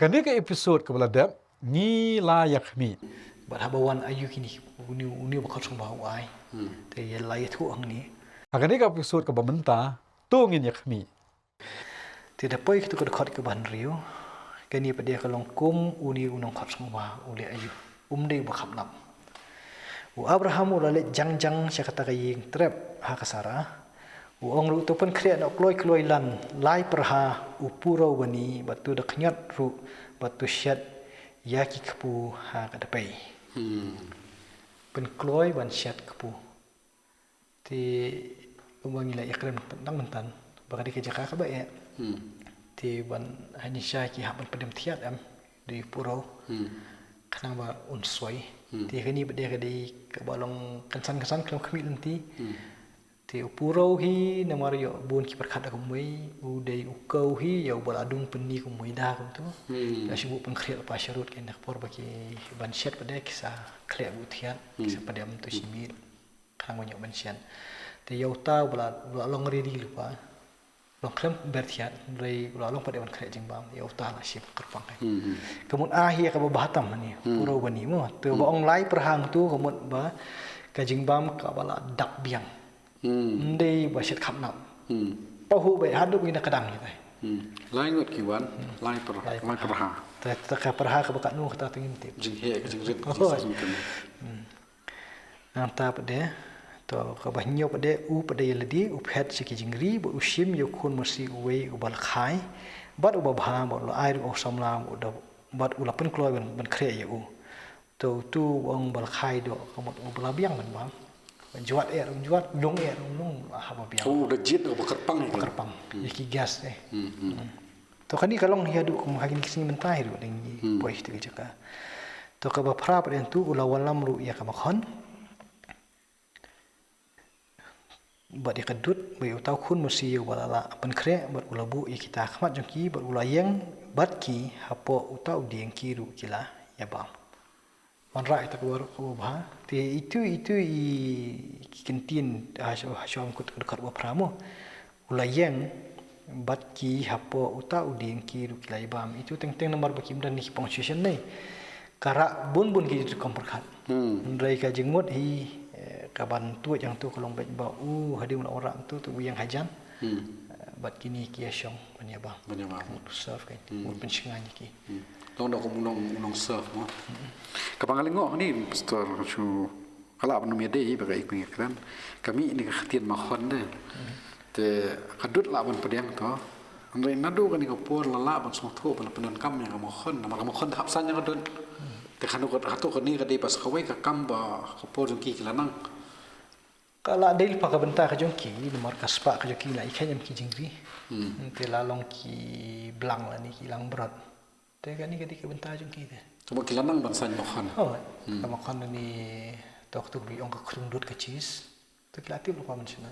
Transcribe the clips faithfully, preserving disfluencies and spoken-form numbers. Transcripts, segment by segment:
Kane ka episode kaba la dep, ngi la ïa khmih. Bad haba wan aïu kine, uni, uni ba khot sngewbha u ai. Te ïa la ïathuh hangne. Ha kane ka episode kaba mynta, to ngin ïa khmih. Te da poi kito ka dkhot kaba hynriew, kane pat de ka long kum uni u nongkhot sngewbha u leh aïu. Um dei uba khapnap. U Abraham u la leit jangjang sha kata ka ïing trep ha ka Sara. U ong ruh to pynkhreh noh kloi kloi lan lai pyrha u purow bani bad to da khñiot ruh bad to shet ïa ki kpu ha ka dpei. Pynkloi ban shet kpu. Te kumba ngi la ïakren tang mynta ba ka dei ka jaka kaba eh. Te ban hynrei sha ki hap ban pdem thiat em dei u purow. Khnang ba un soi. Te kane ba dei ka dei kaba long kynsan kynsan khlem khmih lynti. Te u purow hi namar ïoh bun ki pyrkhat da kumwei u dei u kew hi ïa uba la dung pynni kumwei da kumto. La shu buh pynkhreh pa sharud kane ka por ba ki ban shet pat de ki sa khleh buh thiat ki sa pdem to shi miet. Khnang ba ñiuh ban shet. Te ïa uta u la, u la long ready lypa. Long khlem ber thiat, hynrei u la long pat de ban khreh jingbam, ïa uta la shim kyrpang kai. Ka mut a hi ïa kaba bha tam hani, purow bani mo. Te ba ong lai pyrha hangto ka mut ba ka jingbam kaba la dap biang. Ym dei ba shet khapnap. Pahuh ba haduh ba ki na ka dang kita. Lai ngut ki wan, lai pyrha, lai pyrha. Te, te ka pyrha kaba katno kata to ngim tip. Jingheh, ka jingrit. Nangta pat de, to kaba hynñiew pat de, u pat de ïa lade, u phet sha ki jingri, bad u shim ïa u khun masi uwei uba la khai, bad uba bha, bad u la ai ruh ïa u samla, bad u la pynkloi ban, ban khreh ïa u. To utu u ong ba la khai doh, ka mut uba la biang ban bam. Ban jwat eh, ban jwat, lung eh, lung, lung, haba biang. U da jied, uba kyrpang. Kyrpang, ïa ki gas eh. To kane ka long hi haduh kum ha kine ki sngi mynta hi ruh dang ngi poi sha kata ka jaka. To kaba phra pat de hangto u la wallam ruh ïa ka makhon. Bad ïa ka dud, bad ïa uta u khun masi uba la lah pynkhreh, bad u la buh ïa kita ha khmat jong ki, bad u la ïeng bad ki hapoh uta u dieng ki ruh ki la ïa bam. Wanrah ïa kata ka baroh kaba bha. Te itu, itu i ki ktien, ha shu, ha shu ong kut, kut, kut ba phra mo. U la ïeng bad ki hapoh uta u dieng ki ruh ki la ïa bam. Itu teng teng namar ba kim don ki punctuation ne. Ka rah bun bun ki rukom pyrkhat. Hynrei ka jingmut hi, eh, kaban tuid hangto ka long beit ba u hadien u la wanrah hangto to u ïeng hajan. Eh, bad kine ki ïa shong ban ïa bam. Ban ïa bam. Mut serve kan. Mut pynshngaiñ ïa ki. Long da kum u nong, u nong serve mo. Kaba nga lyngngoh hangne, Pastor, shu ka lah ban ym ïadei bad ka i kren. Ka mih na ka ktien makhon de. Te ka dud lah ban pdiang to. Hynrei naduh kane ka por la lah ban sngewthuh ban pyndonkam ïa ka makhon. Namar ka makhon te hap saiñ ïa ka dud. Te kano ka, hato kane ka dei pat sa kawei ka kam ba ka por jong ki ki la nang. Ka la dei lypa ka bynta ka jong ki, namar ka spah ka jong ki la ïakheiñ ïa ki jingri. Te la long ki blang lane ki langbrot. Te kane ka dei ka bynta jong ki te. Te ba ki la nang ban saiñ makhon. Oh, ka makhon ni tok tuk bi ong ka khrum dud ka cheese. Te ki la tip lypa mynshwa.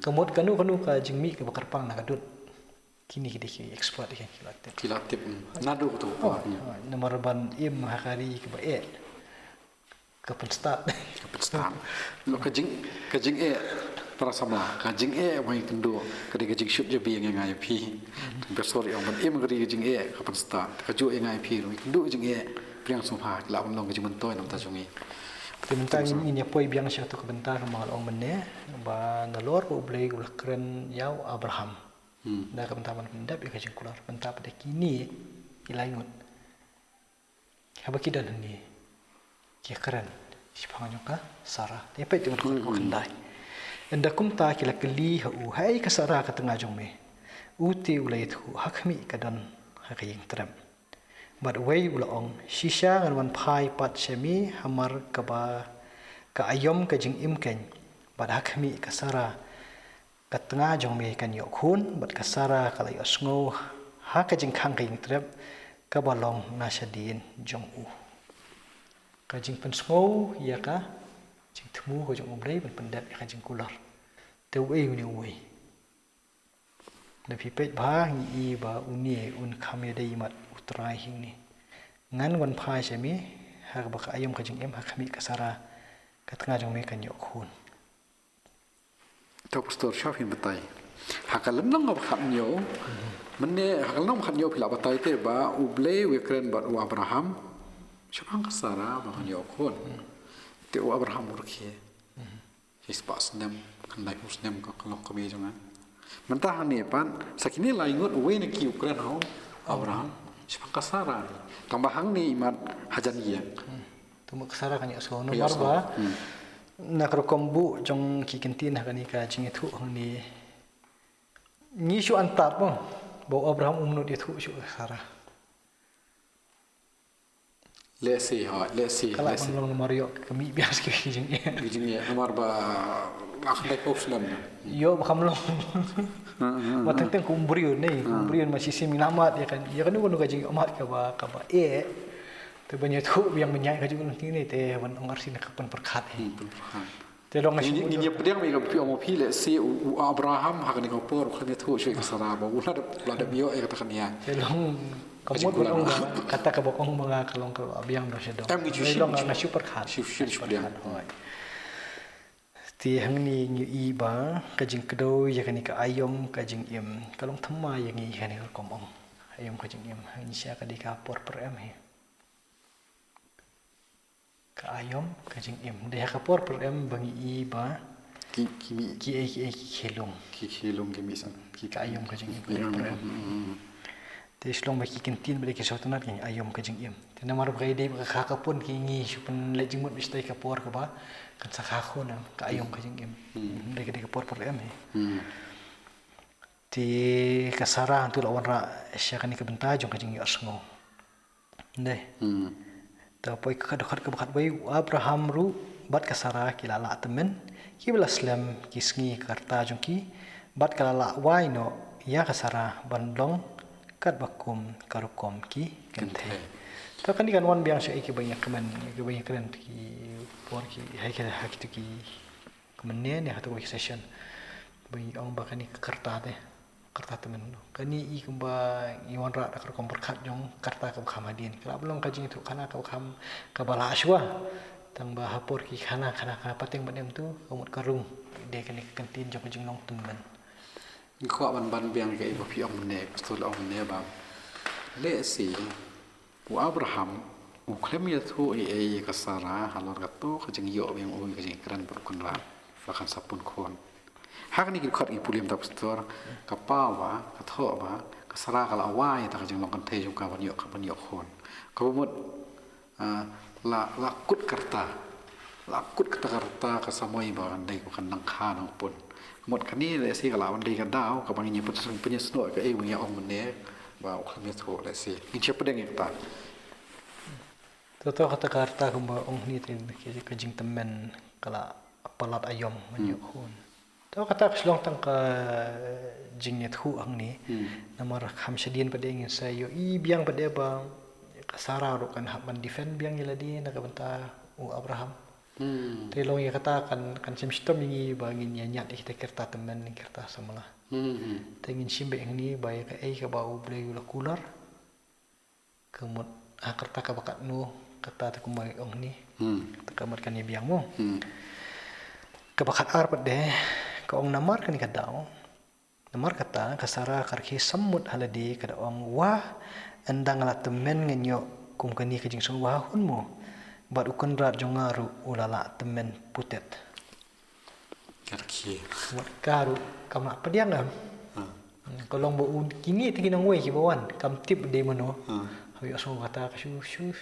Ka mut kano kano ka jingmih kaba kyrpang na ka dud. Kine ki dei ki expert ki la tip. Ki la tip. Naduh kata ka por. Oh, namar ban im ha ka ri kaba eh. Ka pynstad. Ka pynstad. Ka jing, ka jingeh para samla, ka jingeh ba ngi kynduh, ka dei ka jingshut jabieng ïa nga ïa phi. Pastor ïa ong ban im ka dei ka jingeh, ka pynstad. Kajuh ïa nga ïa phi ruh ngi kynduh jingeh, pdiang sngewbha, ki lah ban long ka jingmyntoi na ka bynta jong ngi. Te mynta ngin ïa poi biang sha kato ka bynta kaba nga la ong mynne, ba nalor ba U Blei u la kren ïa u Abraham. Da ka bynta ban pyndep ïa ka jingkular, bynta pat de kine ki lai ngut. Haba ki don hangne ki kren shaphang jong ka Sara. Te peit te ngan kren khyndai. Ynda kumta ki la kylli ha u, haei ka Sara ka tnga jong me? U te u la ïathuh, ha khmih ka don ha ka ïing trep. Bad uwei u la ong, shisha ngan wan phai pat sha me hamar kaba ka aïom ka jingim keiñ. Bad ha khmih ka Sara ka tnga jong me kan ïoh khun, bad ka Sara ka la ïohsngew ha ka jingkhang ka ïing trep kaba long na shadien jong u. Ka jingpynsngew ïa ka jingthmu ka jong U Blei ban pyndep ïa ka jingkular. Te uei une uwei? Da phi peit bha ngi i ba une un kham ïadei mat U Trai hi une. Ngan wan phai sha me ha kaba ka aïom ka jingim, ha khmih ka Sara ka tnga jong me kan ïoh khun. To Pastor, sha phin batai. Ha ka lynnong ba khathynñiew, mynne ha ka lynnong ba khathynñiew phi la batai te ba U Blei u ïakren bad u Abraham shaphang ka Sara ba kan ïoh khun. Te u Abraham u rkhie. Shispah snem, khyndai phew snem ka long kmie jong nga. Mynta hangne pat, sa kine lai ngut uwei na ki u kren ha u Abraham shaphang ka Sara. Tang ba hangne imat hajan ïeng. Te mut ka Sara kan ïohsngew namar ba na ka rukom buh jong ki ktien ha kane ka jingïathuh hangne. Ngi shu antap mo ba u Abraham um nud ïathuh shuh ka Sara. Let's see, hooid, let's see. Ka lah ban long namar ïoh ka mih biang sha ki jingeh. Ki jingeh namar ba la khyndai phew snem. Ïoh ba kham long. Ba teng teng kum briew ne, kum briew ma shisien ngi la mad ïa ka, ïa kano kano ka jingmad kaba, kaba eh. Te ban ïathuh biang ban ïaid ka jingmad ne te ban ong arsien ka pynpyrkhat. Te long nga shu ngin ïa pdiang ba ka phi ong phi lehse u Abraham ha kane ka por u khlem ïathuh shuh ïa ka Sara ba u la dep, la dep ïoh ïa kata ka nia. Te long ka mut ba ong ba kata kaba ong ba nga ka long kaba biang ba sha dong. Em ngi shu long nga shu pyrkhat. Shu shu shu pdiang. Te hangne ngi i ba ka jingkdew ïa kane ka aïom ka jingim ka long thymmai ïa ngi kane ka rukom ong. Aïom ka jingim hangne sha ka dei ka por pyrem hi. Ka aïom ka jingim dei ha ka por pyrem ba ngi i ba ki ki mi ki ei ki ei ki khie lung. Ki khie lung ki mi san ki ka aïom ka jingim ka dei pyrem. Te shlong ba ki ktien ba dei ki sngewtynnat ki aïom ka jingim. Te namar ba ka dei ba ka kha ka pun ki ngi shu pynleit jingmut ba shu dei ka por kaba kan sa kha khun ka aïom ka jingim. Dei ka dei ka por pyrem hi. Te ka Sara tu la wanrah sha kane ka bynta jong ka jingïohsngew. Dei. Ta poi ka dkhot kaba khatwei u Abraham ruh bad ka Sara ki la lah tymmen kiba la slem ki sngi ka rta jong ki bad ka la lah wai noh ïa ka Sara ban long katba kum ka rukom ki kynthei. Ta kane kan wan biang sha kiba ïa kmen kiba ïa kren ki por ki hai ki ha kitu ki Kumne ne ha katu ka session ba ngi ong ba kane ka karta te, karta tymmen. Kane i kumba ngi wanrah da ka rukom pyrkhat jong karta kaba kham hadien. Ka la ba long ka jingïathuhkhana kaba kham kaba la shuwa. Tang ba ha por ki khana khana khana pateng ba nem tu ka mut ka rung. Dei kane ka kyntien jong ka jinglong tymmen. Ngi kwah ban ban biang ka i ba phi ong mynne, pastor la ong mynne ba lehse u Abraham u khlem ïathuh ei ei ïa ka Sara halor kato ka jingïoh biang u ïa ka jingkren bad u Kynrad ba kan sa pun khun. Ha kane ki dkhot ngi pule mynta pastor, ka paw ba ka thoh ba ka Sara ka la wai ïa ta ka jinglong kynthei jong ka ban ïoh ka ban ïoh khun. Kaba mut Ah, la, la kut karta. La kut kata karta ka samoi ba kan dei ko kan nang kha nang pun. Mut kane lehse ka la wan dei ka daw kaba ngin ïa pynïasnoh ka ei ba ngin ïa ong mynne ba u khlem ïathuh lehse. Ngin shu pdiang ïa kata. Toto kata karta kumba ong ni te ka jingtymmen ka la palat aïom ban ïoh khun. To kata ka shlong tang ka jingïathuh hangne. Namar kham shadien pat de ngin sa ïohi biang pat de ba ka Sara ruh kan hap ban defend biang ïa lade na ka bynta u Abraham. Te long ïa kata kan, kan shim shitom ïa ngi ba ngin ïa ñiad ïa kita ki rta tymmen ki rta samla. Te ngin shim beit hangne ba ïa kaei kaba U Blei u la kular. Ka mut ha karta kaba katno kata te kumba ong ni. Kata ka mut kan ïa biang mo. Kaba khatar pat de ka ong namar kane ka daw. Namar kata ka Sara ka rkhie sammut ha lade ka da ong wah, ynda nga la tymmen ngan ïoh kum kane ka jingsngew ba ha hun mo. Bad u Kynrad jong nga ruh u la lah tymmen putet. Ka rkhie. Wat ka ruh kam lah pdiang em. Ka long ba u kine te ki nongwei kiba wan kam tip dei mano. Haba ïohsngew kata ka shu shu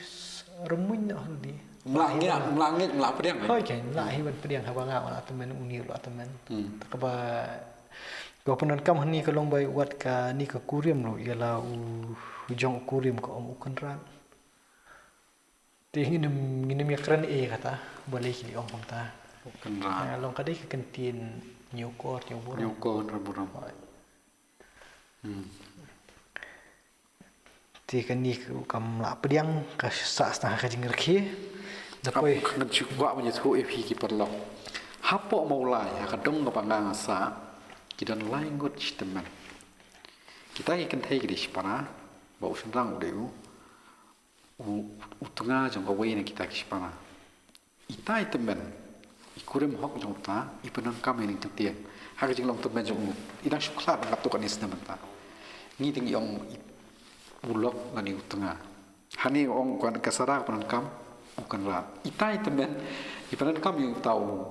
rymmuiñ noh dei. Mla ngeit, mla ngeit, mla pdiang. Hooid, mla hi ban pdiang haba nga mla tymmen, une ruh la tymmen. Te kaba, kaba pyndonkam hangne ka long ba wat kane ka kurim ruh ïa la u jong u kurim ka ong u Kynrad. Te ngin ym, ngin ym ïakren ei kata, balei ki ong kumta. Kynrad. Long ka dei ka kyntien ñiewkor ñiewburom. Ñiewkor ñiewburom. Te kane kam lah pdiang ka sah sah ka jingrkhie. Da poi ngan shu kwah ban ïathuh ïa phi ki paralok. Hapoh Mawlai ha ka dong kaba nga nga sah ki don lai ngut shi tymmen. Kita ki kynthei ki dei shipara, ba u shynrang u dei u u, u tnga jong kawei na kita ki shipara. Ita i tymmen i Kurim hok jong uta, i pyndonkam ïa ine i jingtieng. Ha ka jinglong tymmen jong u, i dang shu khlad, nga to kane snem mynta. Ngi te ngi ong i u lok lane u tnga. Hangne ong ka, ka Sara ka pyndonkam u Kynrad. Ita i tymmen, i pyndonkam ïa uta u.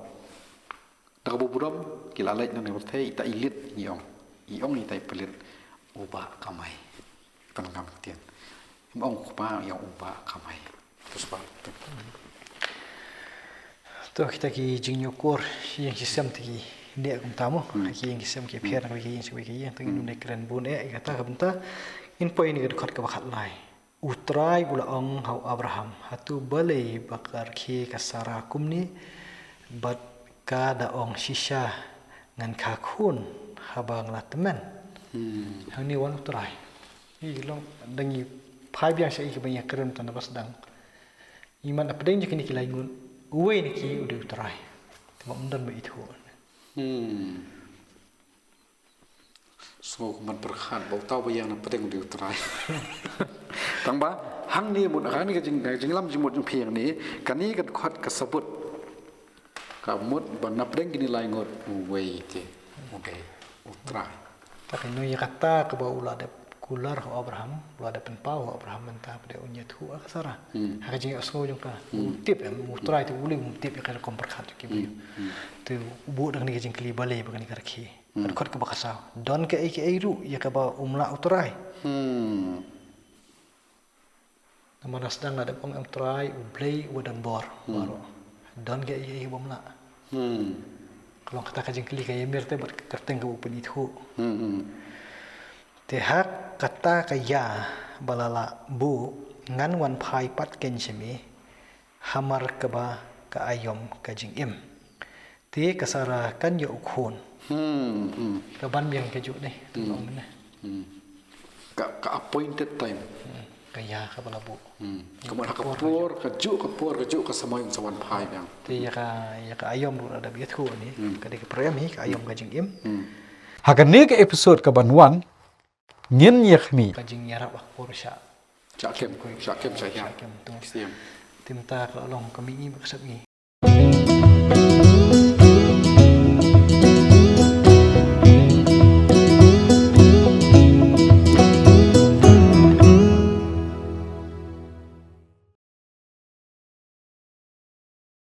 Da kaba burom, ki la leit na ne pyrthei, ita i leit ngi ong. I ong ita i pynleit u Bah Kamai. Pyndonkam ktien. Im ong u kpa ïa u Bah Kamai. Te shuwa. To kita ki jingïakor ïing ki sem te ki dei kumta mo. Hmm. Ki ïing ki sem ki pher na ki ïing sha ki ïing, te ngin Hmm. ym dei kren bun eh, kata ka bynta. Ngin poi ïa kane ka dkhot kaba khatlai. U Trai u la ong ha u Abraham, hato balei ba ka rkhie ka Sara kumne, bad ka da ong shisha ngan kha khun haba nga la tymmen. Hmm. Hangne wan u Trai. I long dang i phai biang sha i kaba ngi ïakren mynta na ba sdang. I man hapdeng jong kine ki lai ngut, uwei na ki u dei u Trai. Te ba ym don ba ithuh. Hmm. Sngew kumban pyrkhat ba uta uba ïeng na pdeng u dei u Trai. Tang ba hangne mut, hangne ka jing, ka jinglam jingmut jong phi hangne, kane ka dkhot ka sabut. Ka mut ba na pdeng kine lai ngut uwei te u dei u Trai. Ta ka nui kata kaba u la dep kular ha u Abraham, u la dep pynpaw ha u Abraham mynta ba dei un ïathuh ïa ka Sara. Hmm. Ha ka jingïasngew jong ka. Hmm. U tip em, u Trai te u lei um tip ïa ka rukom pyrkhat jong ki briew. Hmm. Hmm. Te u buh da kane ka jingkylli balei ba kane ka rkhie. Hmm. Ka dkhot kaba khatsaw. Don kaei kaei ruh ïa kaba um lah u Trai. Hmm. Namar la sdang la dep ong em Trai u Blei uba don bor. Hmm. Baroh. Don kaei kaei bym lah. Hmm. Ka long kata ka jingkylli ka ïamir te bad ka kyrteng kaba u pynithuh. Hmm, hmm. Te ha kata ka ïa ba la lah buh ngan wan phai pat keiñ sha me. Hamar kaba ka aïom ka jingim. Te ka Sara kan ïoh u khun. Hmm, hmm. Ka ban biang kajuh ne, Hmm. Hmm. Ka, ka appointed time. Hmm. Ka ïa kaba la buh. Hmm. Ka mut ha ka por, kajuh ka por, kajuh ka samoi un sa wan phai biang. Te ïa ka, ïa ka aïom ruh la dep ïathuh ne. Hmm. Ka dei ka pyrem hi, ka aïom ka jingim. Hmm. Ha kane ka episode kaban wan, ngin ïa khmih. Ka jingïarap ha ka por sha. Sha kem, sha kem, sha kem. Sha kem tu. Ksiem. Te mynta ka la long ka mihngi ba ka sep ngi.